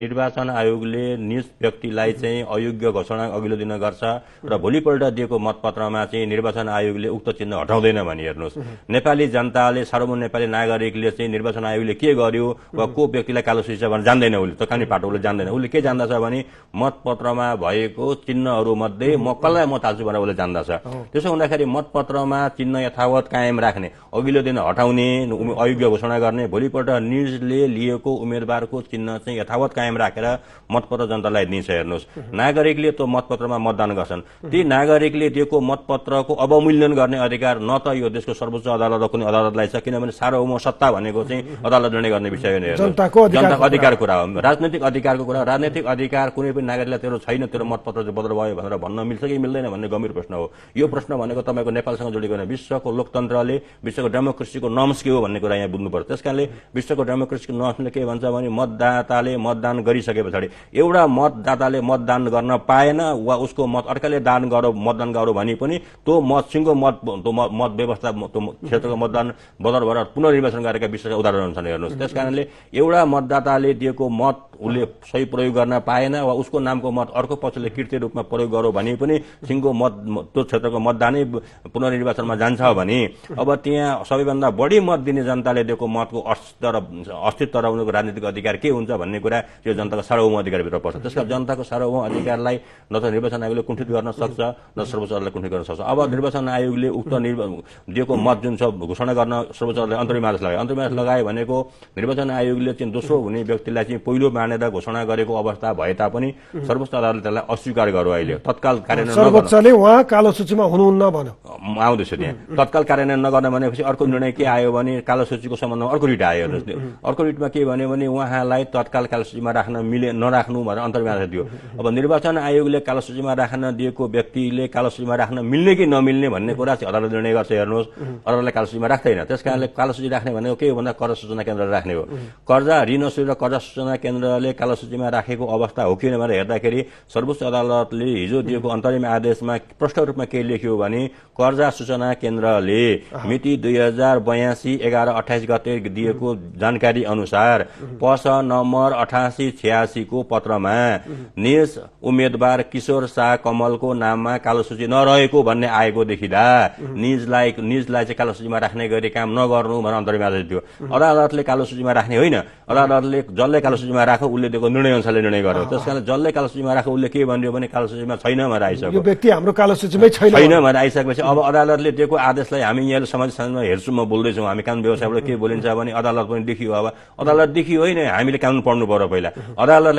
निर्वाचन आयोगले निज व्यक्तिलाई चाहिँ अयोग्य घोषणा अघिल्लो दिन गर्छ र भोलिपल्ट दिएको मतपत्रमा चाहिँ निर्वाचन आयोगले उक्त चिन्ह हटाउँदैन भनी हेर्नुहोस्। नेपाली जनताले सार्वभौम नेपाली नागरिकले चाहिँ निर्वाचन आयोगले के गर्यो वा को व्यक्तिलाई कालो सूची भनेर जान्दैन, उसले तकानी पाटो उसले जान्दैन। उसले के जान्दछ भने मतपत्रमा भएको चिन्हहरू मध्ये म कसलाई मत हाल्छु भनेर उसले जान्दछ। त्यसो हुँदाखेरि मतपत्रमा चिन्ह यथावत कायम राख्ने, अघिल्लो दिन हटाउने, अयोग्य घोषणा गर्ने, भोलिपल्ट निजले लिएको उम्मेदवारको चिन्ह चाहिँ यथावत कायम राखेर मतपत्र जनतालाई दिन्छ। हेर्नुहोस्, नागरिकले त्यो मतपत्रमा मतदान गर्छन्। ती नागरिकले दिएको मतपत्रको अवमूल्यन गर्ने अधिकार न त यो देशको सर्वोच्च अदालत र कुनै अदालतलाई छ, किनभने सार्वभौम सत्ता भनेको चाहिँ अदालत निर्णय गर्ने विषय हो। जनताको अधिकार कुरा हो, राजनैतिक अधिकारको कुरा। राजनैतिक अधिकार कुनै पनि नागरिकलाई तेरो छैन, तेरो मतपत्र चाहिँ बदल भयो भनेर भन्न मिल्छ कि मिल्दैन भन्ने गम्भीर प्रश्न हो। यो प्रश्न भनेको तपाईँको नेपालसँग जोडिएको होइन, विश्वको लोकतन्त्रले, विश्वको डेमोक्रेसीको नर्म्स के हो भन्ने कुरा यहाँ बुझ्नु पर्छ। त्यसकारणले विश्वको डेमोक्रेसीको नर्म्सले के भन्छ भने मतदाताले मतदान गरिसके पछाडि एउटा मतदाताले मतदान गर्न पाएन वा उसको मत अर्काले दान गरौ मतदान गरौ भने पनि त्यो मतसिंहको मत व्यवस्था क्षेत्रको मतदान बदल भएर पुनर्निर्वाचन गरेका विश्वका उदाहरणहरू छन्। हेर्नुहोस्, त्यसकारणले एउटा मतदाताले दिएको मत उसले सही प्रयोग गर्न पाएन वा उसको नामको मत अर्को पक्षले कृत्रिम रूपमा प्रयोग गरौ भने पनि सिंहको मत त्यो क्षेत्रको मतदानै पुनर्निर्वाचनमा जान्छ भने अब त्यहाँ सबैभन्दा बढी मत दिने जनताले दिएको मतको अस्तित्व र उनीहरूको राजनीतिक अधिकार के हुन्छ भन्ने कुरा यो जनताको सार्वभौम अधिकारभित्र पर्छ। त्यसकारण जनताको सार्वभौम अधिकारलाई न त निर्वाचन आयोगले कुण्ठित गर्न सक्छ न सर्वोच्च अदालतले कुण्ठित गर्न सक्छ। अब निर्वाचन आयोगले उक्त दिएको मत जुन छ घोषणा गर्न सर्वोच्च अदालतले अन्तरिम आदेश लगायो। अन्तरिम आदेश लगायो भनेको निर्वाचन आयोगले चाहिँ दोस्रो हुने व्यक्तिलाई चाहिँ पहिलो मानेर घोषणा गरेको अवस्था भए तापनि सर्वोच्च अदालतले त्यसलाई अस्वीकार गर्यो। अहिले तत्काल कार्यान्वयन सर्वोच्चले उहाँ कालो सूचीमा हुनुहुन्न भन्यो, आउँदैछ त्यहाँ। तत्काल कार्यान्वयन नगर्न भनेपछि अर्को निर्णय के आयो भने कालो सूचीको सम्बन्धमा अर्को रिट आयो। अर्को रिटमा के भन्यो भने उहाँलाई तत्काल कालो सूचीमा राख्न नराख्नु भनेर अन्तरिम आदेश दियो। अब निर्वाचन आयोगले कालो सूचीमा राख्न दिएको व्यक्तिले कालो सूचीमा राख्न मिल्ने कि नमिल्ने भन्ने कुरा चाहिँ अदालतले निर्णय गर्छ। हेर्नुहोस्, अदालतले कालो सूचीमा राख्दैन। त्यसकारणले कालो सूची राख्ने भनेको के हो भन्दा कर्जा सूचना केन्द्रले राख्ने हो। कर्जा ऋण असुली र कर्जा सूचना केन्द्रले कालो सूचीमा राखेको अवस्था हो कि भनेर हेर्दाखेरि सर्वोच्च अदालतले हिजो दिएको अन्तरिम आदेशमा प्रष्ट रूपमा के लेख्यो भने कर्जा सूचना केन्द्रले मिति 2082 11/28 गते दिएको जानकारी अनुसार पस नम्बर 8886 को पत्रमा निज उम्मेदवार किशोर शाह कमलको नाममा कालो सूची नरहेको भन्ने आएको देखिदा निजलाई चाहिँ कालो सूचीमा राख्ने गरी काम नगर्नु भनेर अन्तरिम आदेश दियो। अदालतले कालो सूचीमा राख्ने होइन, अदालतले जसले कालो सूचीमा राख्यो उसले दिएको निर्णय अनुसारले निर्णय गर्यो। त्यसकारणले जसले कालो सूचीमा राख्यो उसले के भन्यो भने कालो सूचीमा छैन भनेर आइसक्यो, यो व्यक्ति हाम्रो कालो सूचीमै छैन भनेर आइसकेपछि अब अदालतले दिएको आदेशलाई हामी यहाँ समाज शासनमा हेर्छौँ, म बोल्दैछौँ, हामी कानुन व्यवस्थाबाट के बोलिन्छ भने अदालत पनि देखियो। अब अदालत देखियो होइन, हामीले कानुन पढ्नु पर्यो पहिला। अदालतले